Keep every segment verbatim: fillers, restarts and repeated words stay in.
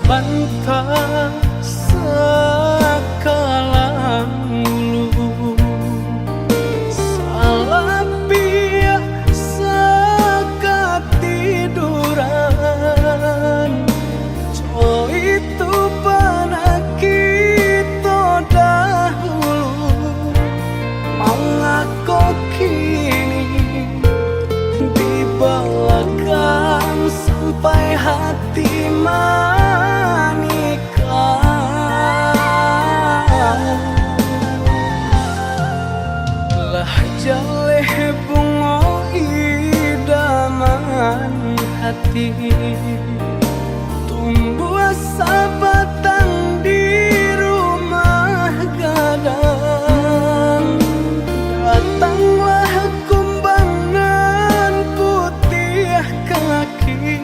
Bantah sakalang ulu, salapia sakatiduran. Co itu panakito dahulu, mangako kini di balakang sampai hati manikah. Lah jaleh bungo idaman hati, tumbuah sabatang di rumah gadang. Datanglah kumbang nan putiah kaki,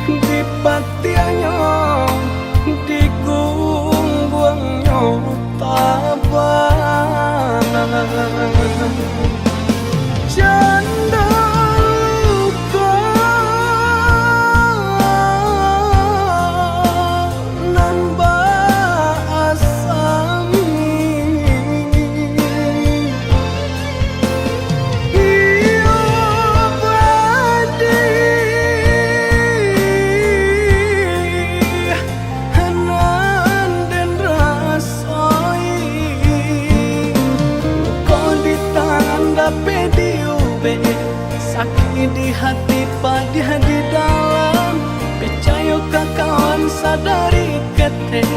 dipatiahnyo, digungguangnyo tabang. Janda luko nan baasami, iyo padih nan den rasoi. Luko di tangan dapek diubek, sakik di hati padiah di dalam. Picayo ka kawan sadari ketek,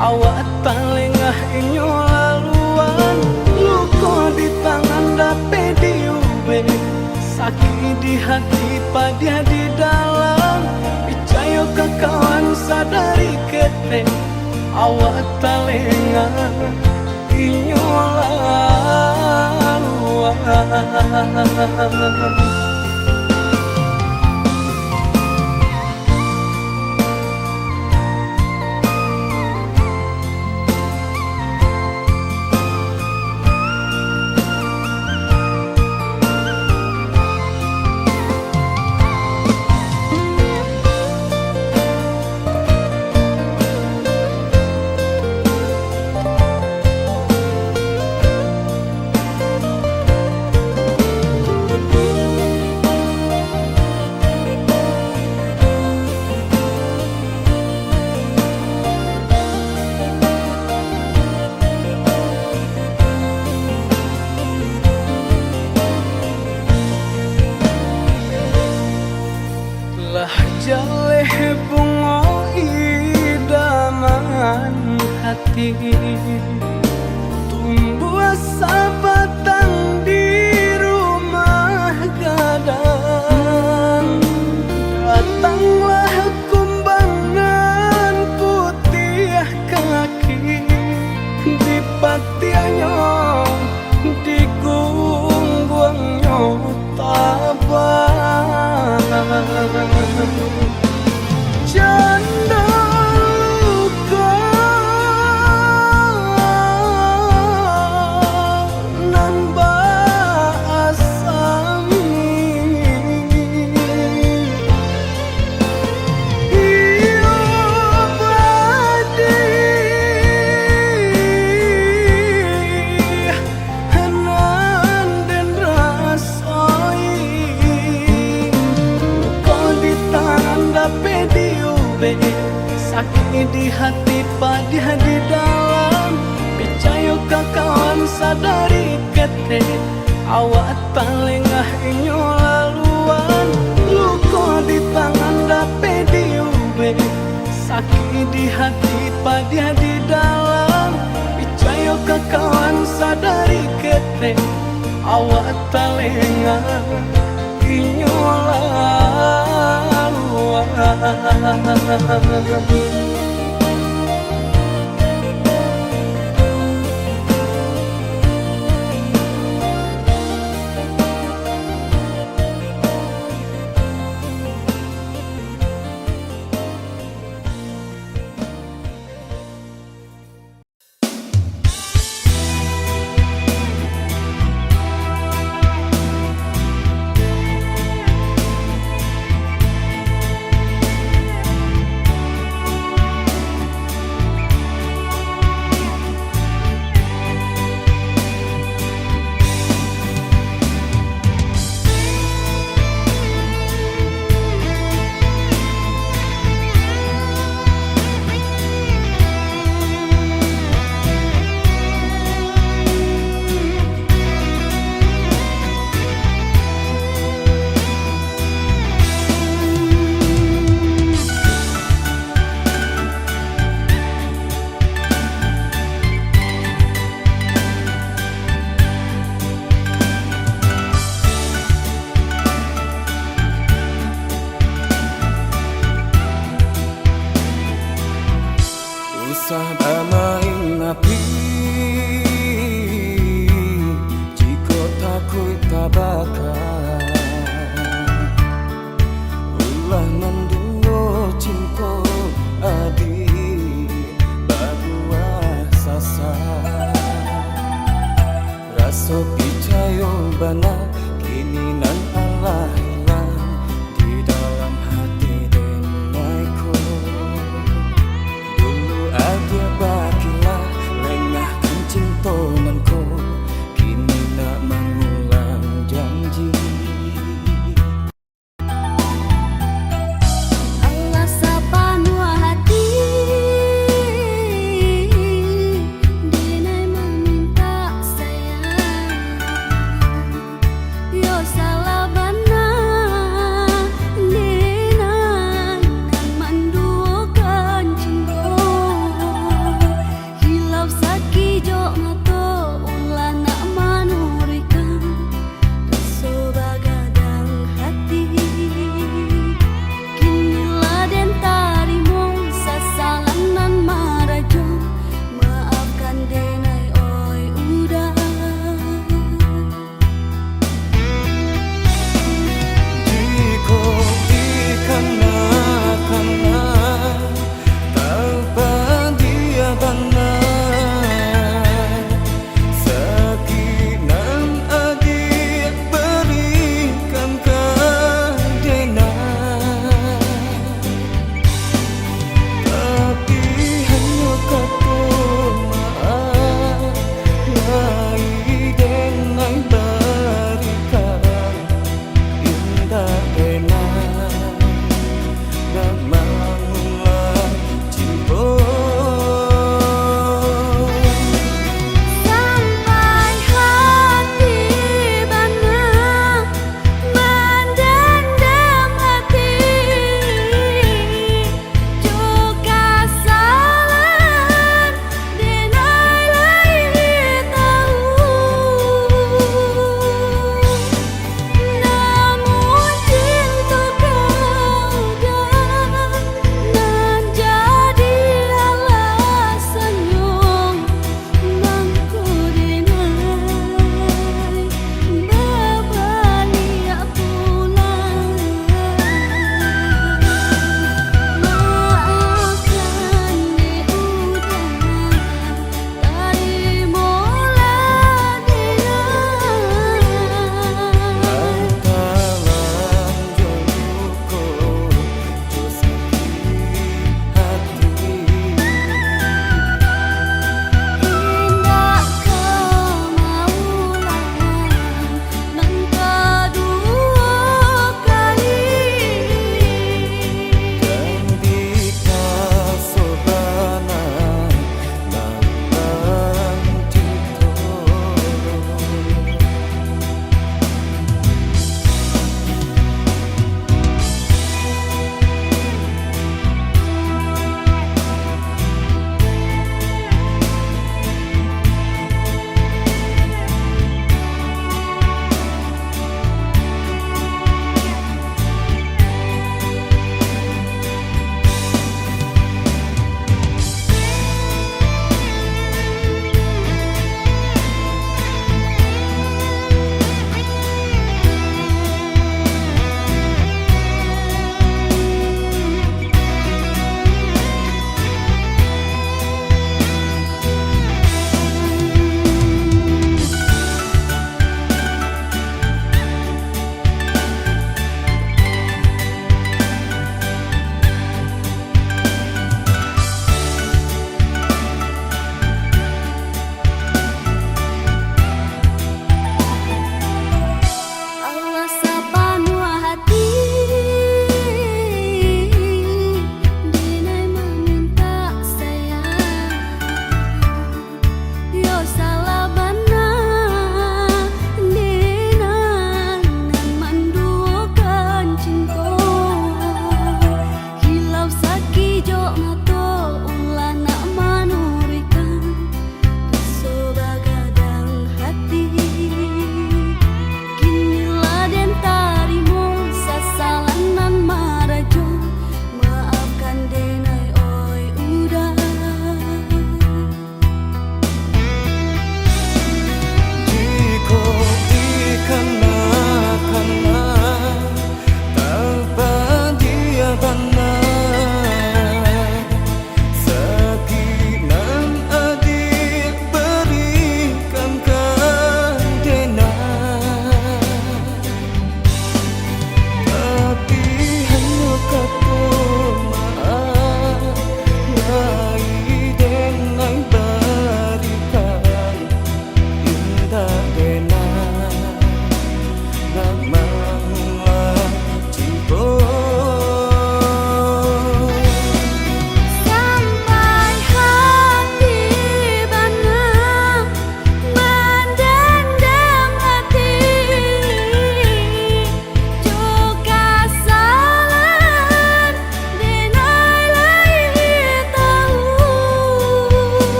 awak talengah inyo laluan. Luko di tangan dapek diubek, sakik di hati padiah di dalam. Picayo ka kawan sadari ketek, awak talengah inyo laluan. Lah jaleh bungo idaman hati, tumbuah sabatang di rumah gadang. Datanglah kumbang nan putiah kaki, dipatiahnyo, digungguangnyo tabang. Janda luko nan baasami, iyo padih nan den rasoi. Luko di tangan dapek diubek, sakik di hati padiah di dalam. Picayo ka kawan sadari ketek, awak talengah inyo laluan. Luko di tangan dapek diubek, sakik di hati padiah di dalam. Picayo ka kawan sadari ketek, awak talengah inyo laluan. Sah bamain api, jikok takuik tabaka. Ulah manduo cinto adik babuah sasa. Raso picayo bana, kini nan alah ilang di dalam hati den ko. Dulu agiah bakilah, lengah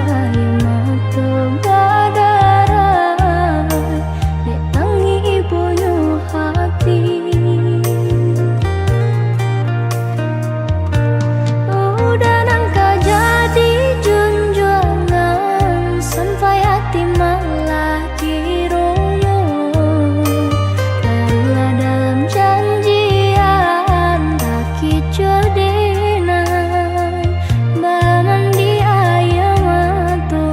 Aia mato badarai, dek tangih ibunyo hati. Uda nan ka jadi junjuangan, sampai hati malah kironyo. Taruah dalam janjian, takicuah dek nan bamandi aia mato.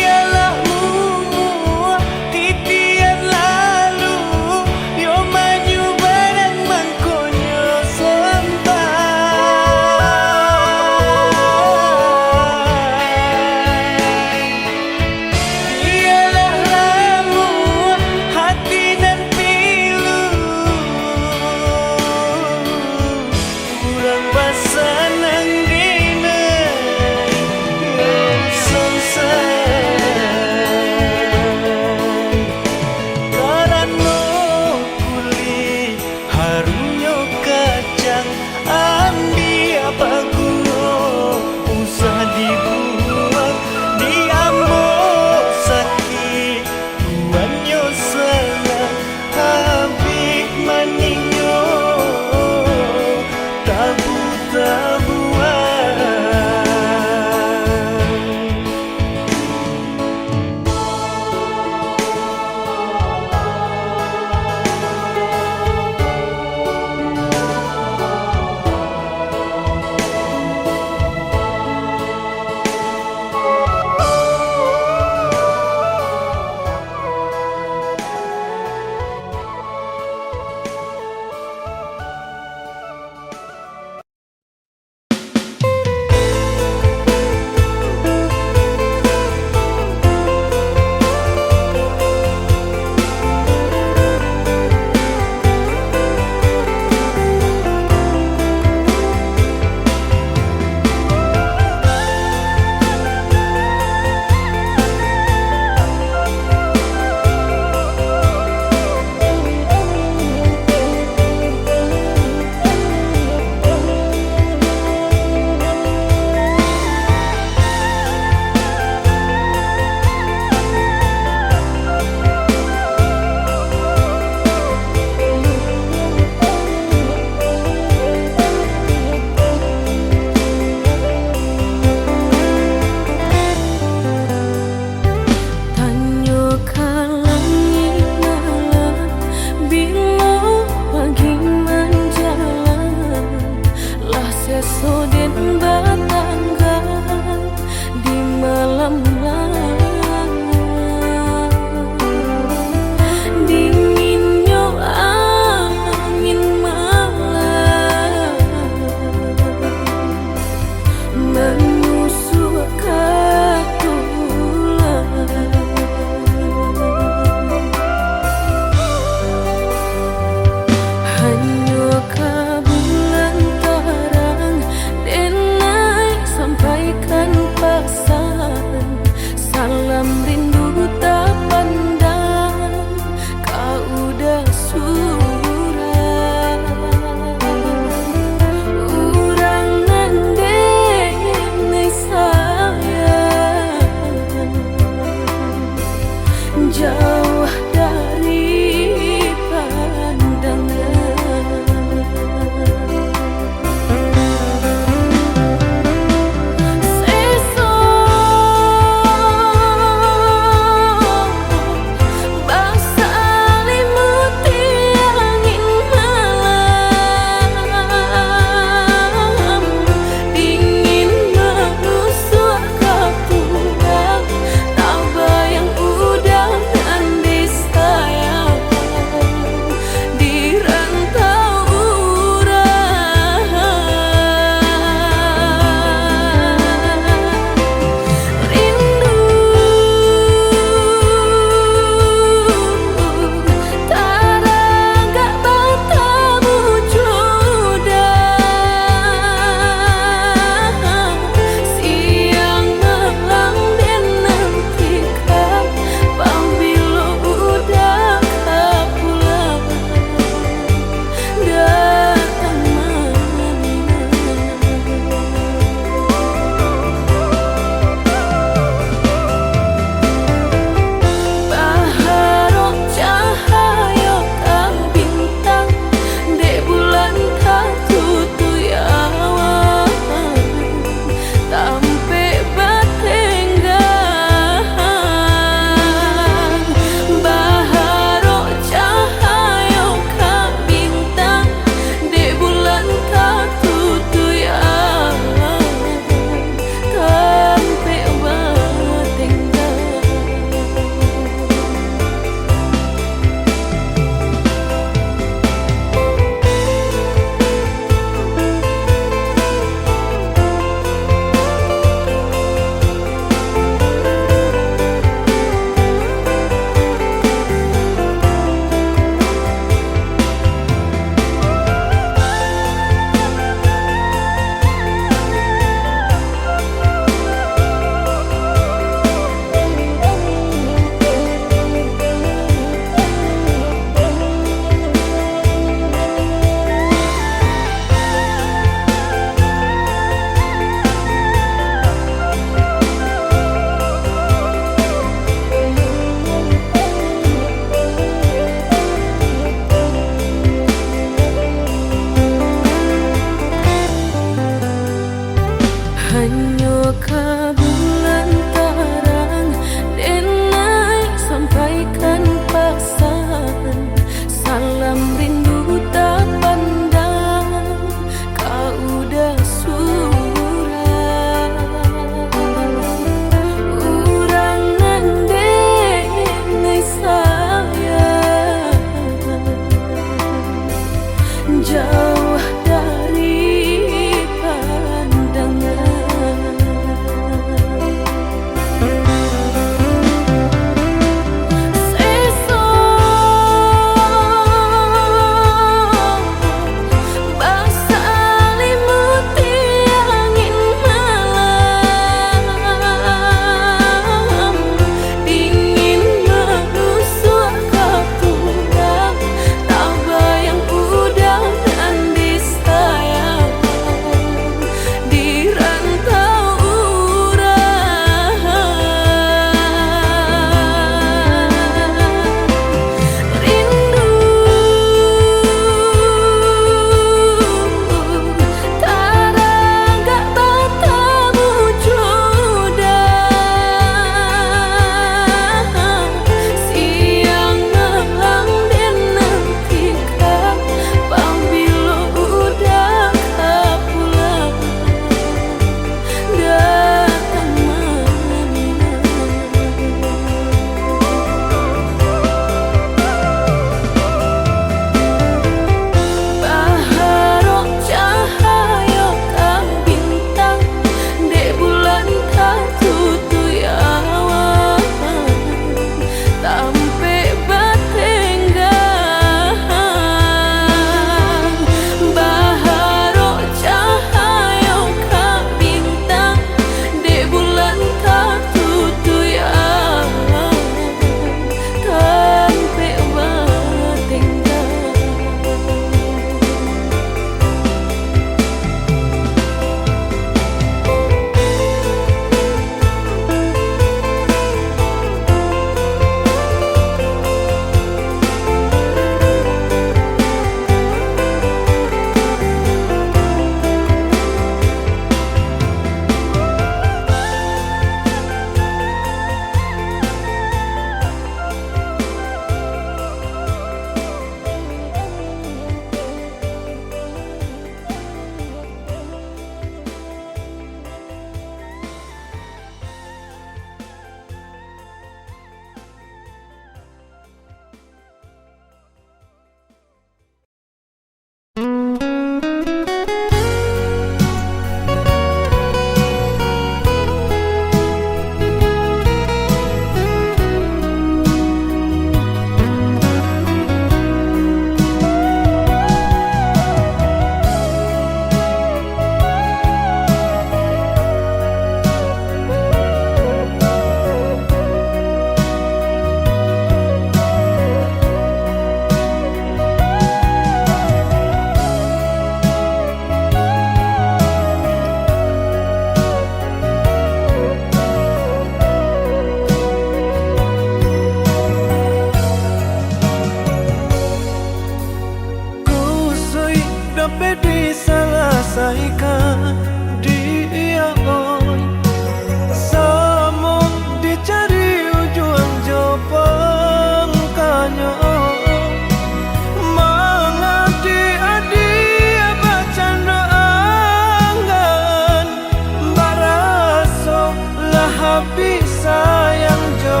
sayang jo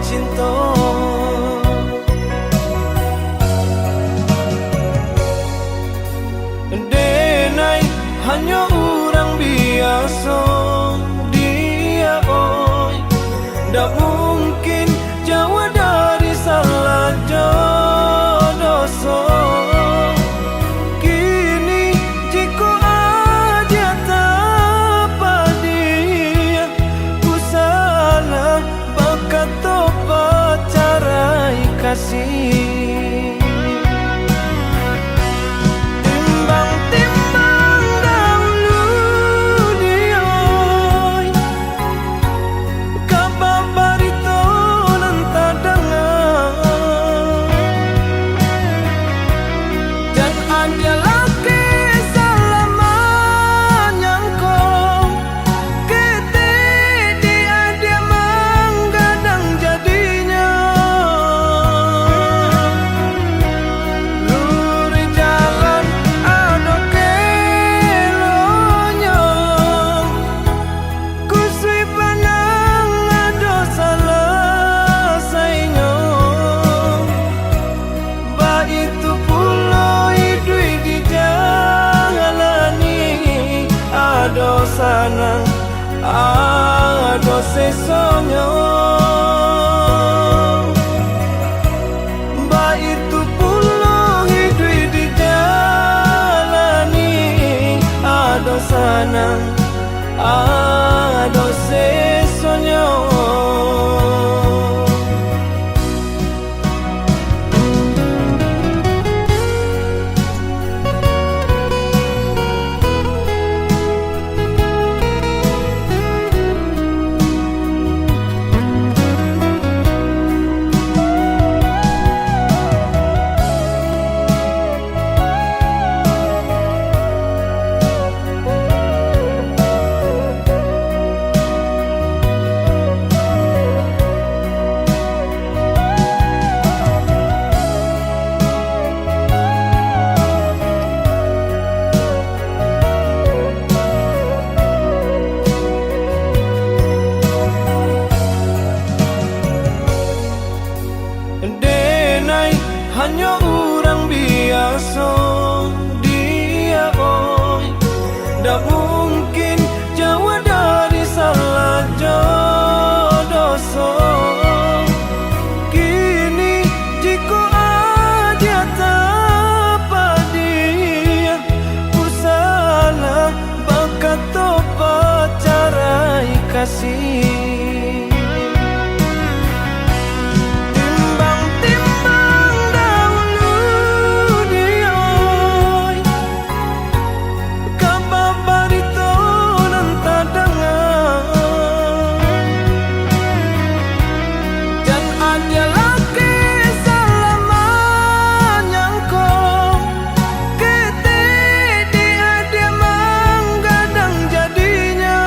cinto. Denai hanyo urang biaso dia, oi. Ndak mungkin jauah dari salah jo doso. Kini jikok aja tapadiah, ku salah bakato pacarai kasih. Timbang-timbang dahulu, oi, kaba barito nan tadanga. Jan adia laki salah manyangko, ketek di adia manggadang jadinyo. Luruih jalan ado kelonyo, kusuik panang ado salasai nyo. Baitu pulo iduik dijalani, ado sanang, ado sesonyo. Baitu pulo iduik dijalani, ado sanang, ado sesonyo. Denai hanyo urang biaso dia, oi. Ndak mungkin jauah dari salah jo doso. Kini jikok adia tapadiah, ku salah bakato pacarai kasih. Timbang-timbang dahulu, oi, kaba barito nan tadanga. Jan adia laki salah manyangko, ketek di adia manggadang jadinyo.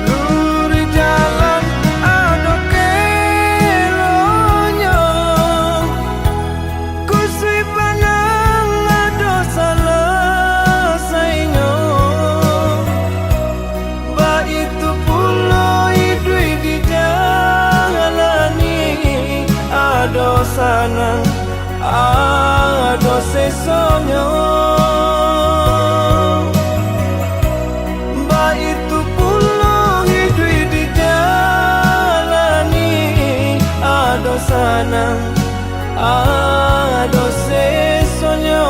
Luruih jalan ado kelonyo, kusuik panang ado salasai nyo. Baitu pulo iduik dijalani, ado sanang, ado sesonyo. Baitu pulo iduik dijalani, ado sanang, ado sesonyo.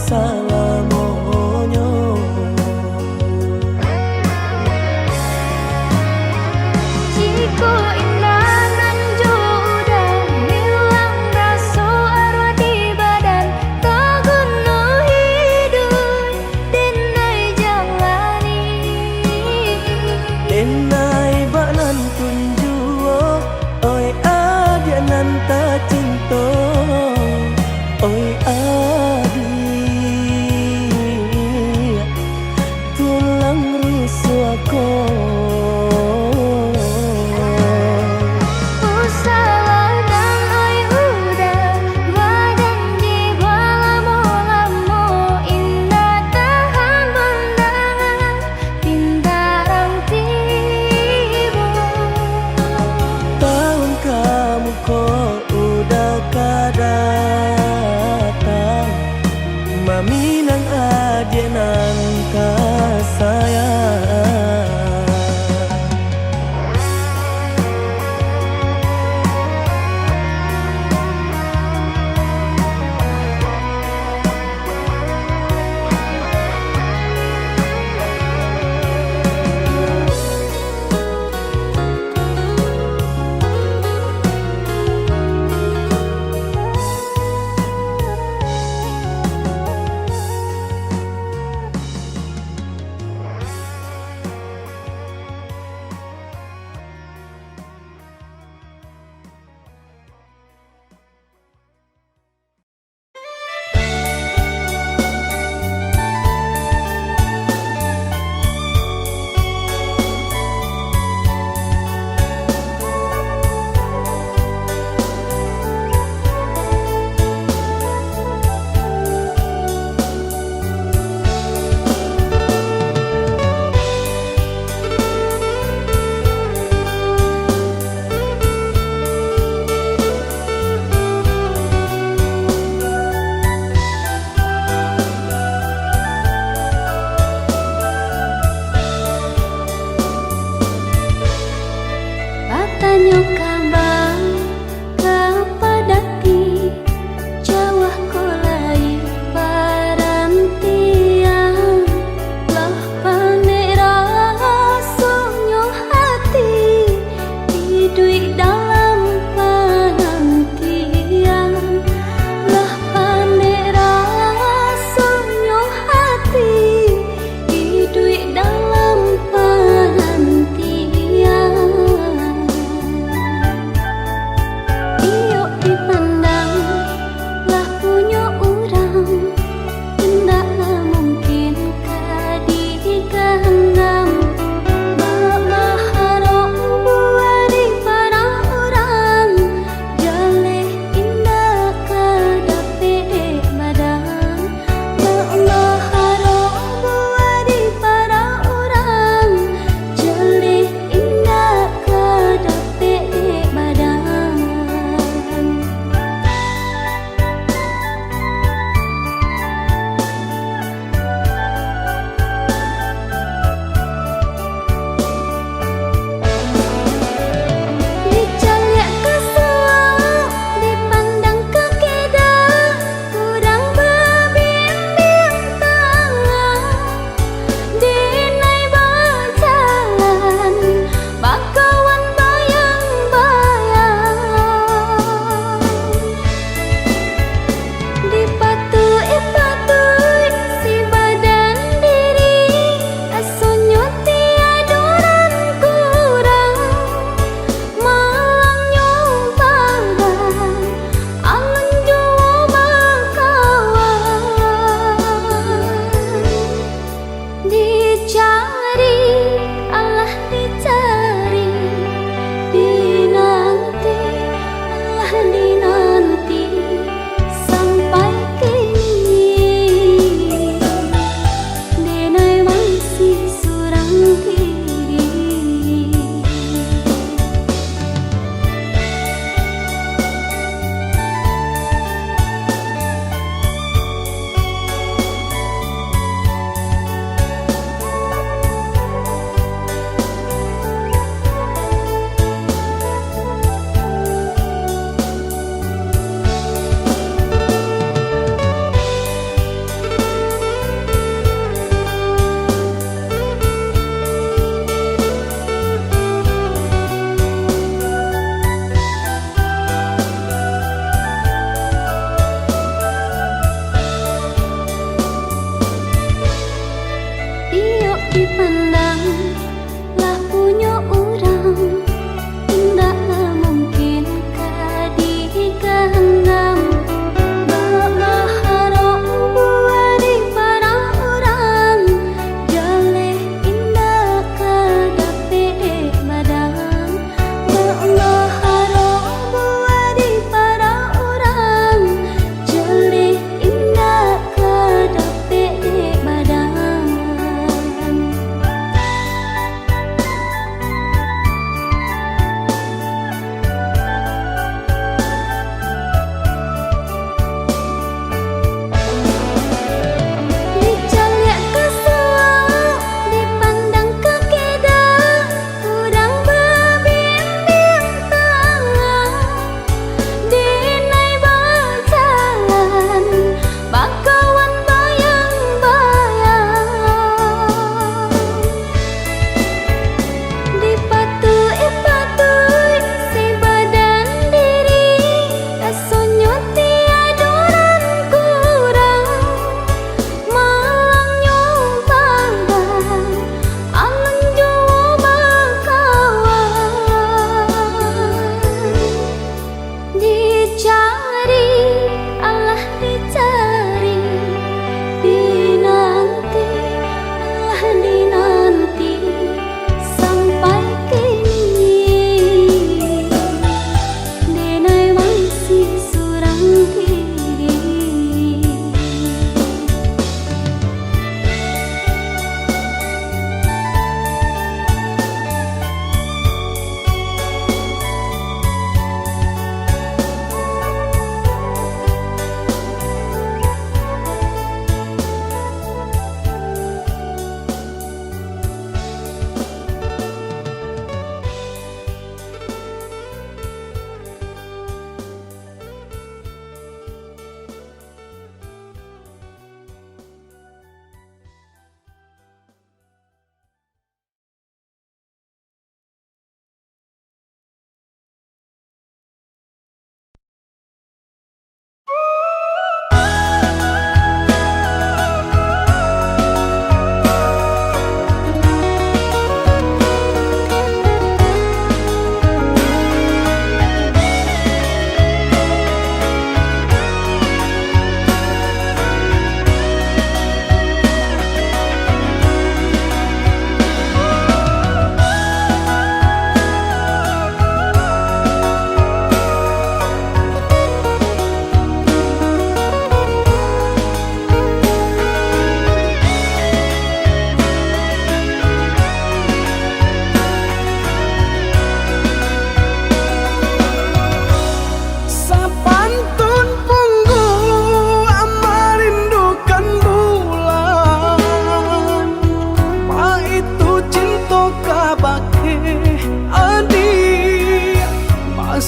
salamonyo. Jikok indak nan jo uda, hilang raso aruah di badan, taguno hiduik den ai jalani. Den ai bak nan pun juo, oi adiak nan tacinto, oi adiak tulang rusuah ko. Usahlah dan oi uda, badan di balamo-lamo, indak tahan bana pintarang tibo. Tahun kamu ko uda ka datang, maminang adiak nan tasayang. Batanyo kaba ka padati, jauah ko lai parantian. Lah pandek rasonyo hati, iduik dalam panantian. Lah pandek rasonyo hati, iduik dalam panantian.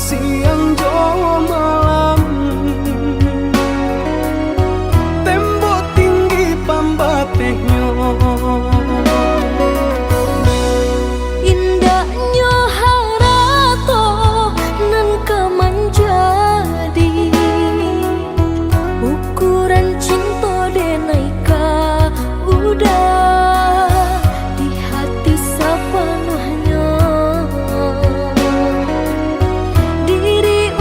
Siang jo malam, tembok tinggi pambatehnyo. Indaknyo harato nan ka manjadi ukuran cinto denai ka udah di hati sapanuahnyo. Diri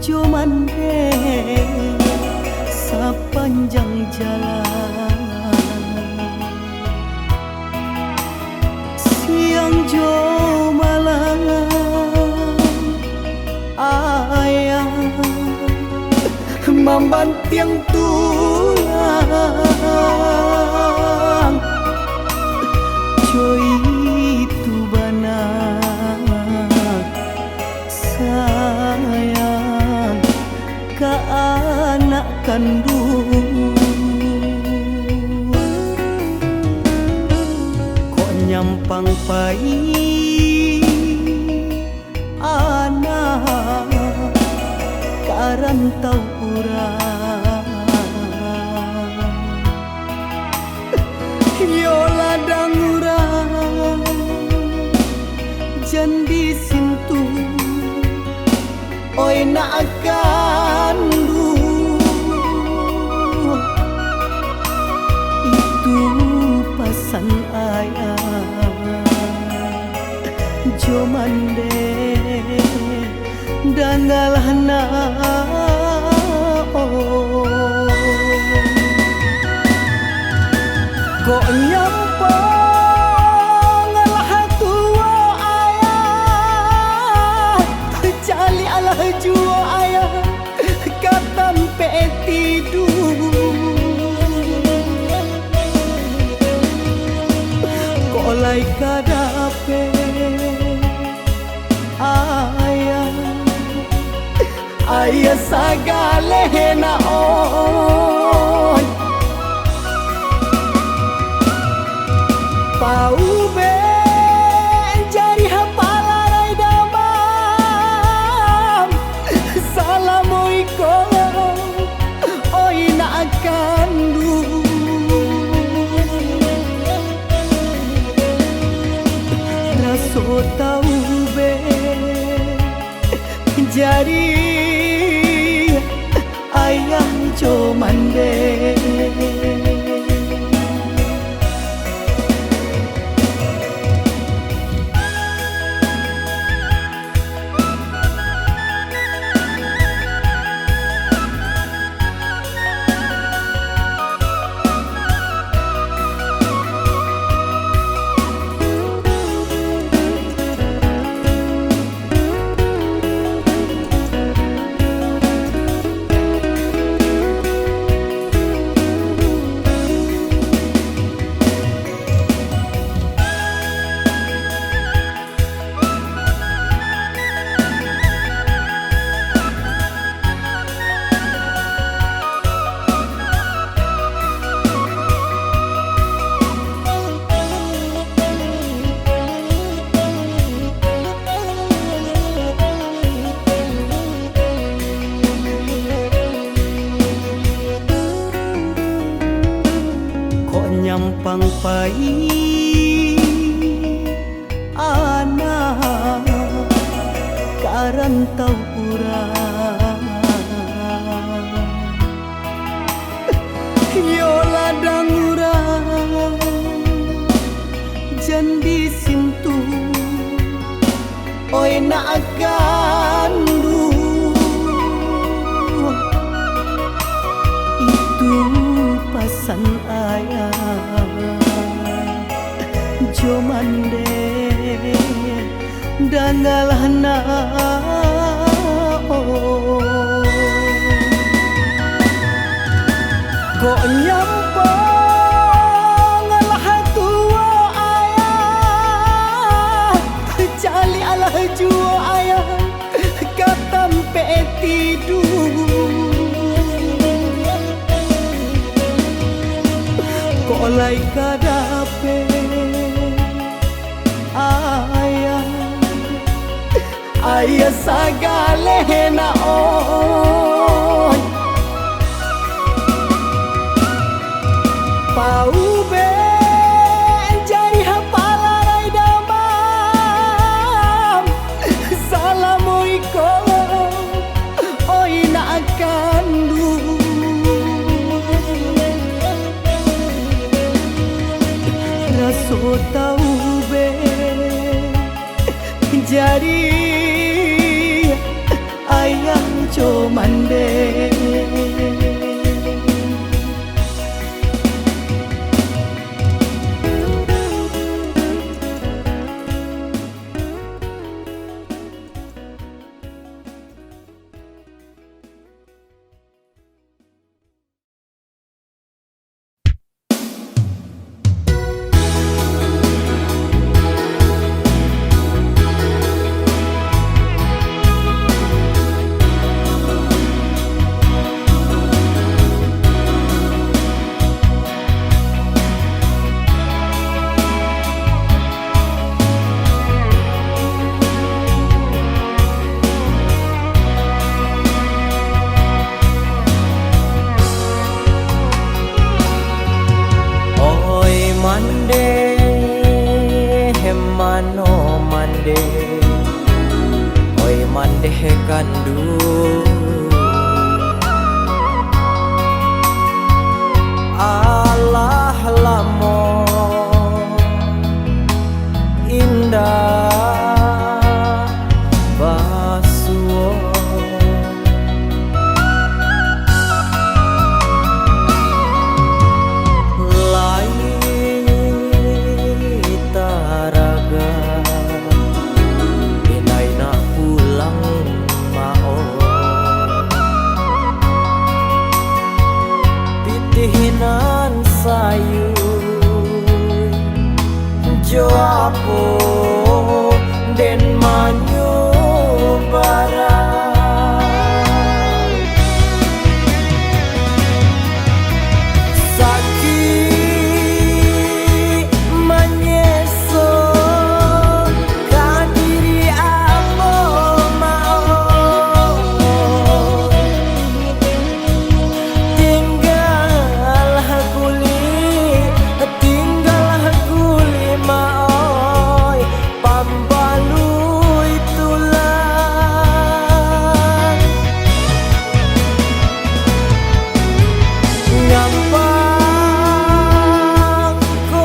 jo mandeh sapanjang jalan. Siang jo malam, ayah mambantiang tulang. Jo itu bana sayang ka anak kanduang. Kok nyampang pai anak ka rantau urang. Iyo ladang urang jan disintuah, oi nak kanduang. Itu pasan ayah jo mandeh. Dangalah nak, oh. Kok nyampang lah tuo ayah, caliaklah juo ayah ka tampek tiduang. Kok lai ka dapek ayah, ayah sagaleh nak, oi. Paubek jariah palarai damam, salamo iko, oi nak kanduang. Raso taubek jariah ayah jo mandeh. Kok nyampang pai anak ka rantau urang. Iyo ladang urang jan disintuah, oi nak kanduang. Itu pasan ayah jo mandeh. Dangalah nak, oh. Kok nyampang lah tuo ayah, caliaklah juo ayah ka tampek tiduang. Kok lai ka dapek ayah, ayah sagaleh nak, oi. Paubek jariah palarai damam, salamo iko, oi nak kanduang. Raso taubek jariah ayah jo mandeh. Oi mandeh, mano mandeh, oi mandeh kanduang. Alah lamo indak basuo. Lai taraga, inai nak pulang, Mak, oh. Pitih nan sayuik jo apo den manyubarang. Sakik manyeso ka diri ambo, Mak, oh. Tinggalah kuli, tinggalah kuli, Mak, oi, pambaluik tulang. Nyampang ko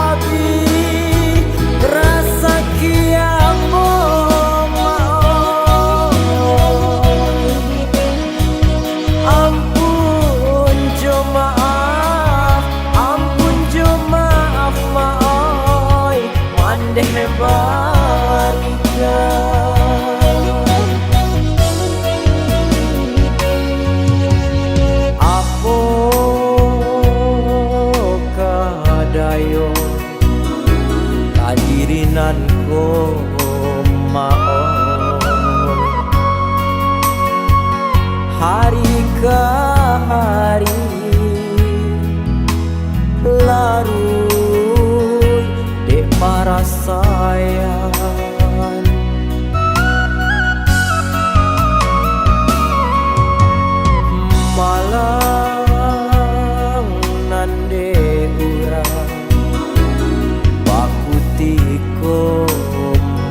abih rasaki ambo, Mak, oi. Ampun jo maaf, ampun jo maaf, Mak, oi, mandeh barika. Apo ka dayo ka diri nan ko, Mak, oi. Hari ka hari laruik dek parasaian. Malang nan dek urang bakutiko,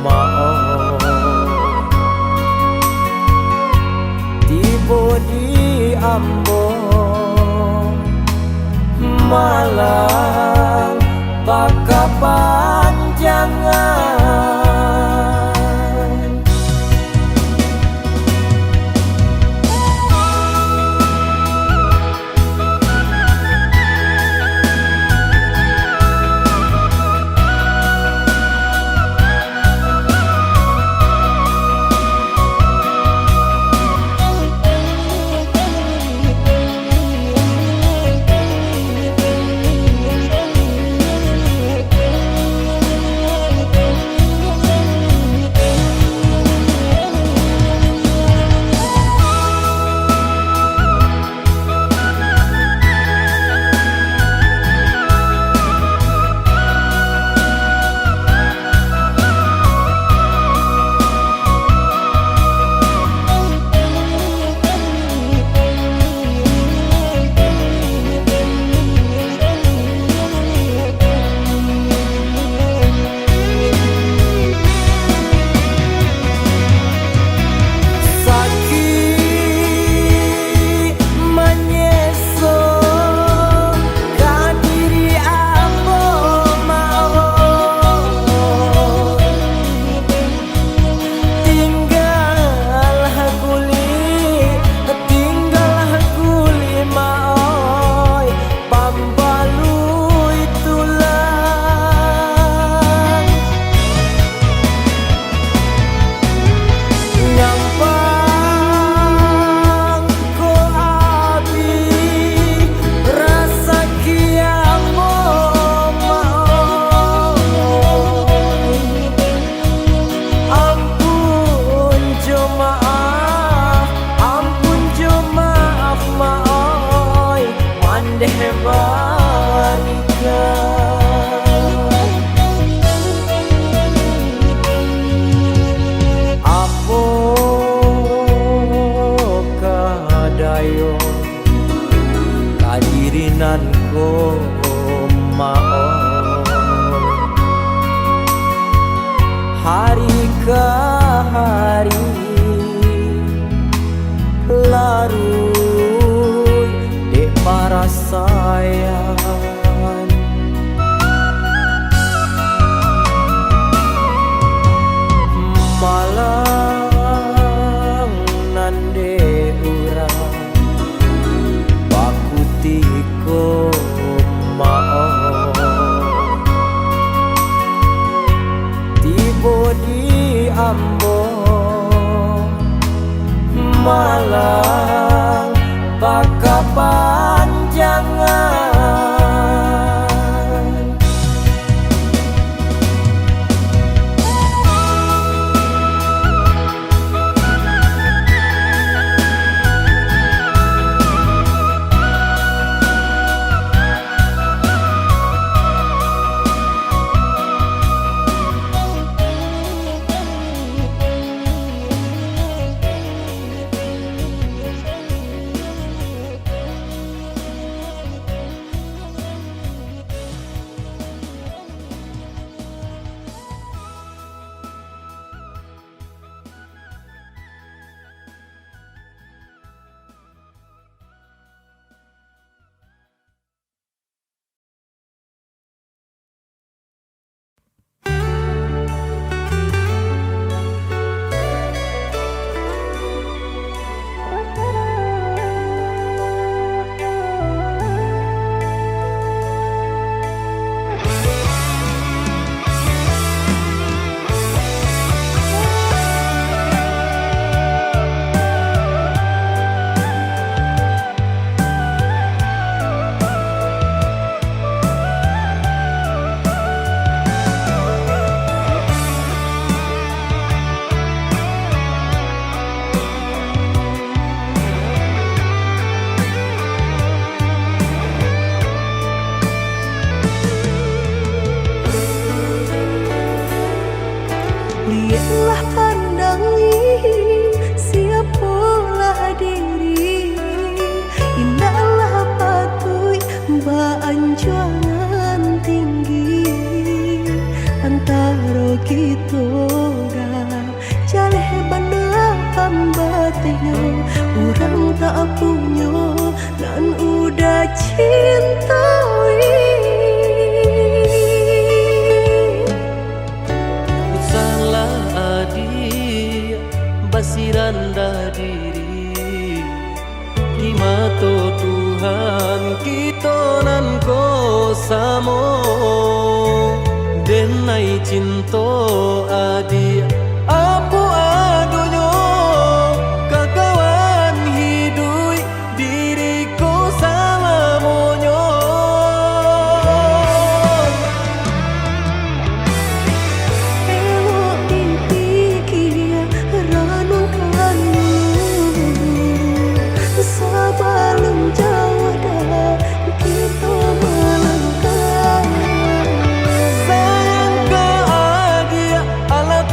Mak, oh. Tibo di ambo malang bakapanjangan. Taruih dek parasaian, malang nan dek urang bakutiko maoh. Tibo di ambo malang bakapanjangan. Lieklah, pandangi, siapolah diri, indaklah patuik baanjuangan tinggi. Antaro kito urang, jaleh bana pambatinyo, urang tak punyo nan udah cintoi. Usahlah adiak basirandah diri, di mato Tuhan kito nan ko samo. Den ai cinto adiak, apo adonyo, kakawan hiduik diri ko salamonyo. Elok dipikia, ranuangkan dulu, sabalun jauah dah kito malangkah. Sayang ka adiak, alah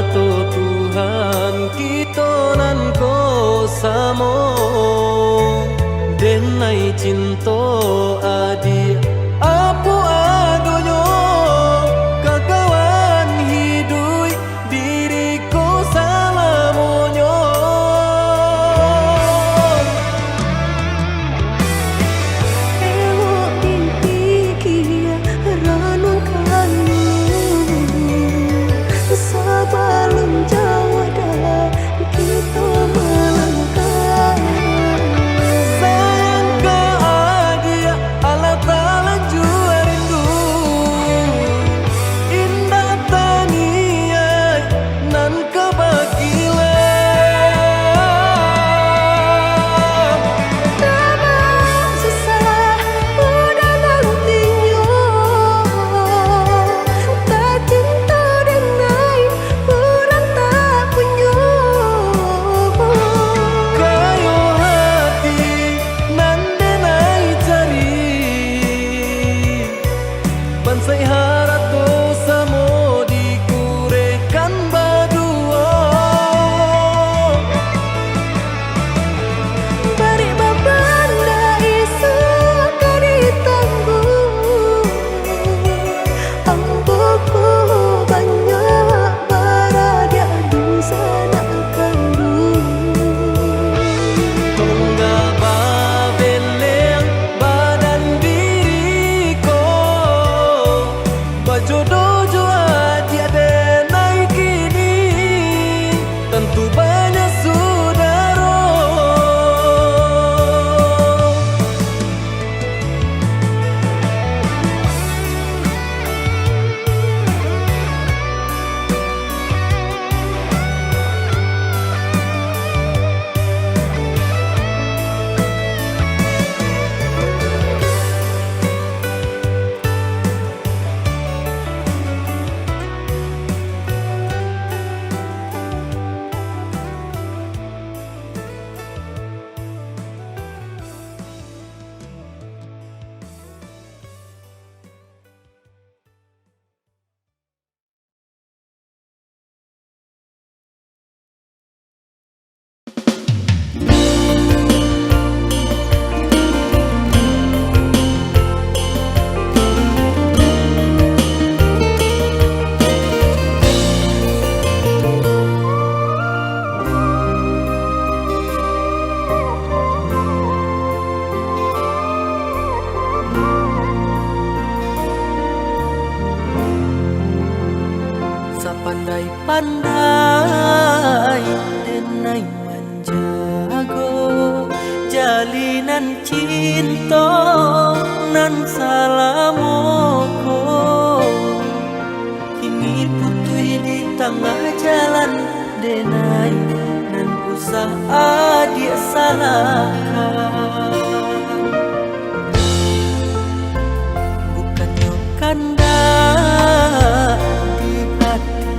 Tuhan kito nan ko samo, denai cinto adiak, apo adonyo, kakawan hiduik diri ko salamonyo. Elok dipikia, ranuangkan dulu, sabalun jauah dalam kito malangkah. Sayang ka adiak, alah talanjua rindu, indak taniaik nan ka bakilah. Tabang susah udah nantinyo, tacinto denai urang tak punyo. Kayo hati nan denai cari, bansaik harato samo dikurehkan baduo. Barek babanda isuak ka ditangguang, ambo ko banyak baradiak dunsanak kanduang. Tonggak babeleng badan diri ko, bajodoh jo adiak denai kini, tantu banyak sudaro. Sapandai-pandai denai manjago jalinan cinto nan salamo ko. Kini putuih di tangah jalan, denai nan usah adiak salahkan. Bukannyo kandak di ati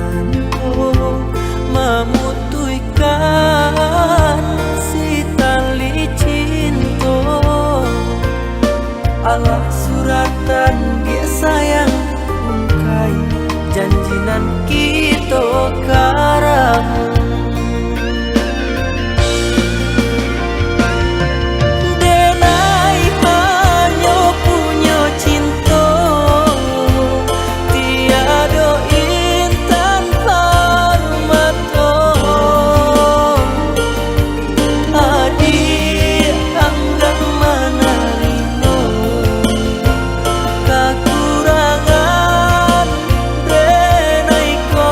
nan ko mamutuihkan si tali cinto. Alah suratan diak sayang, ungkai janji nan kito karamu. Denai hanyo punyo cinto, tiado intan parumato. Adiak anggan manarimo kakurangan denai ko.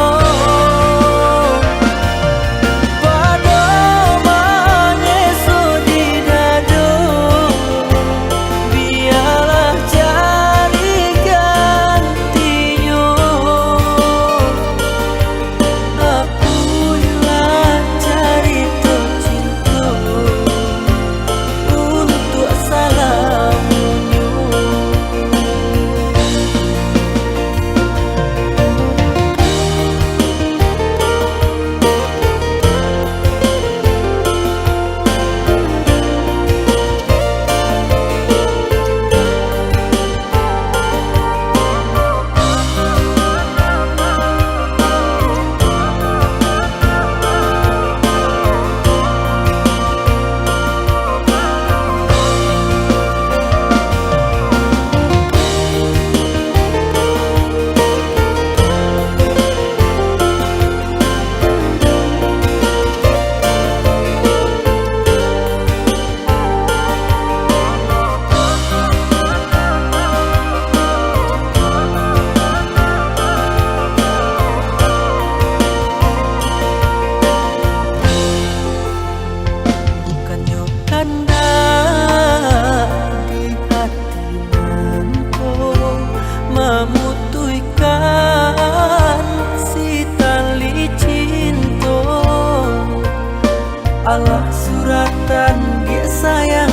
Alah suratan dek sayang,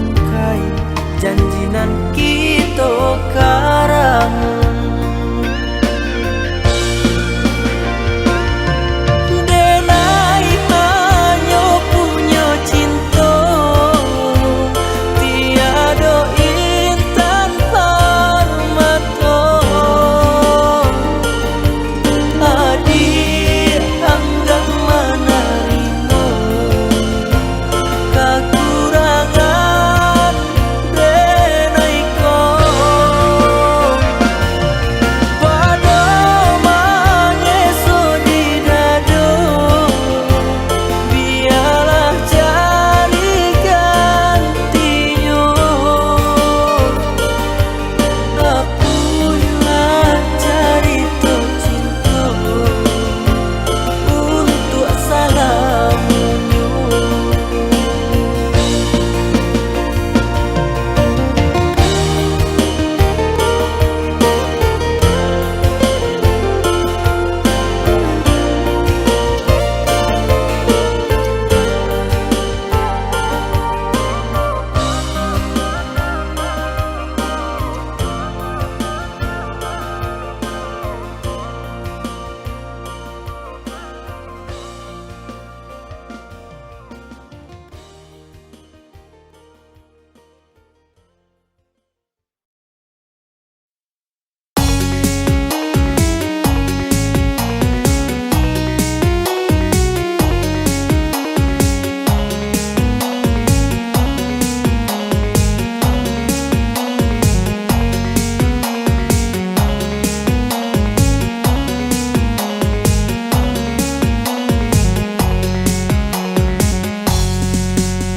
ungkai janji nan kito karamun. Denai hanyo punyo cinto, tiado intan parmato. Adiak anggan manarimo kakurangan denai ko. Pado mangeso di dado, bialah cari gantinyo. Apuihlah carito cinto untuak salamonyo.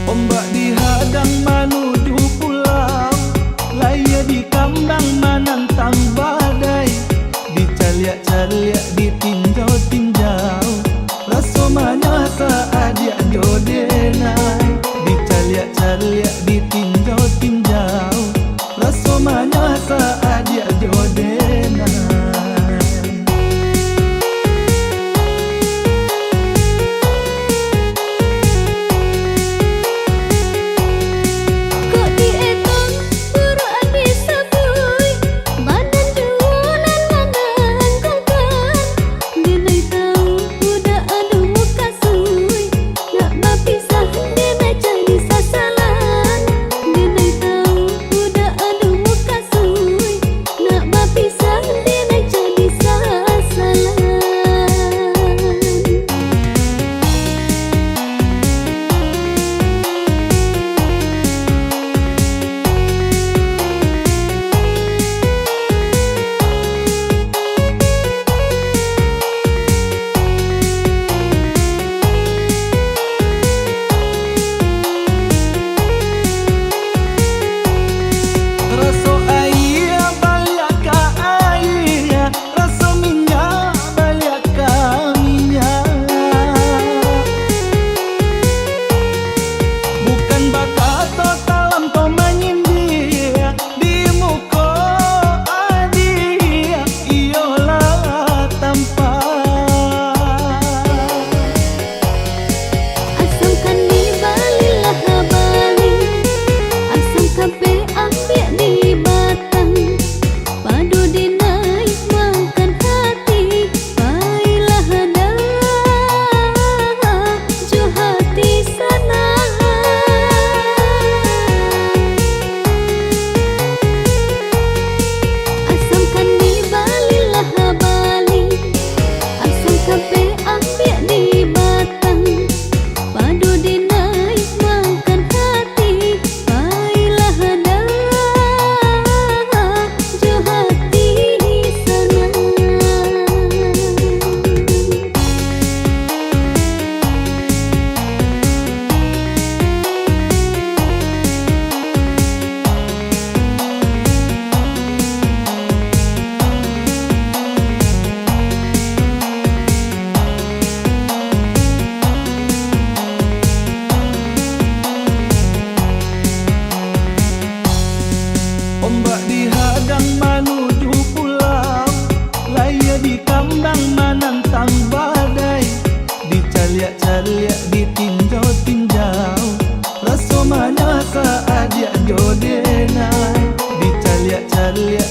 Ombak dihadang manuju pulau, layia dikambang manantang badai, dicaliak-caliak, ditinjau-tinjau, raso manyasa adiak jo denai, dicaliak-caliak, ditinjau-tinjau, raso manyasa adiak jo denai. Kok dietong buruak ati sabui, badan juo nan mananggongkan. Denai tau udah ado mukasuik, nak bapisah denai jadi sasalan. Denai tau udah ado mukasuik, nak bapisah denai jadi sasalan. Raso aia baliak ka aia, raso minyak baliak ka minyak. Bukan bakato talampau manyindia, di muko adiak iyolah tampak. Asam kan dibalilah bali, asam kan pe ambiak di batang. Pado denai makan hati, pailah dah jo hati sanang. Asam kan dibalilah bali, asam kan pe ambiak di batang. Pado denai makan hati, pailah dah jo hati sanang. Ombak dihadang manuju pulau, layia dikambang manantang badai, dicaliak Caliak-caliak ditinjau-tinjau, raso manyasak adiak jo denai. Dicaliak-caliak